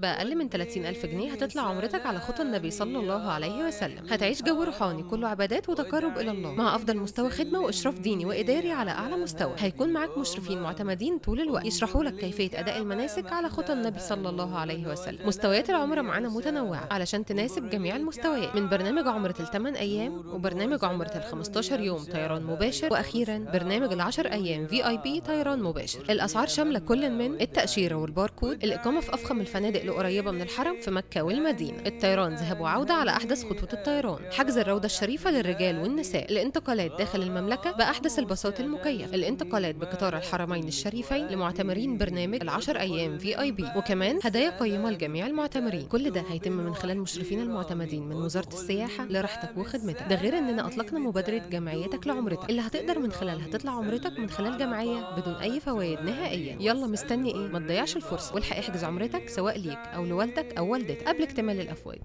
بأقل من 30 ألف جنيه هتطلع عمرتك على خطى النبي صلى الله عليه وسلم. هتعيش جو روحاني كله عبادات وتقرب إلى الله، مع أفضل مستوى خدمة وإشراف ديني وإداري على أعلى مستوى. هيكون معاك مشرفين معتمدين طول الوقت يشرحوا لك كيفية أداء المناسك على خطى النبي صلى الله عليه وسلم. مستويات العمرة معانا متنوعة علشان تناسب جميع المستويات، من برنامج عمرة ال8 أيام، وبرنامج عمرة ال15 يوم طيران مباشر، وأخيرا برنامج ال10 أيام VIP طيران مباشر. الأسعار شاملة كل من التأشيرة والباركود، الإقامة في أفخم الفنادق القريبة من الحرم في مكة والمدينة، الطيران ذهاب وعودة على أحدث خطوط الطيران، حجز الروضة الشريفة للرجال والنساء، الانتقالات داخل المملكة بأحدث الباصات المكيفة، الانتقالات بقطار الحرمين الشريفين لمعتمرين برنامج ال10 أيام VIP، وكمان هدايا قيمة لجميع المعتمرين. كل ده هيتم من خلال مشرفين المعتمدين من وزارة السياحة لراحتك وخدمتك. ده غير إننا أطلقنا مبادرة جمعيتك لعمرتك، اللي هتقدر من خلالها تطلع عمرتك من خلال جمعية بدون أي فوائد نهائيا. يلا مستني إيه؟ ما تضيعش الفرصة والحق احجز عمرتك سواء ليك أو لوالدك أو والدتك قبل اكتمال الأفواج.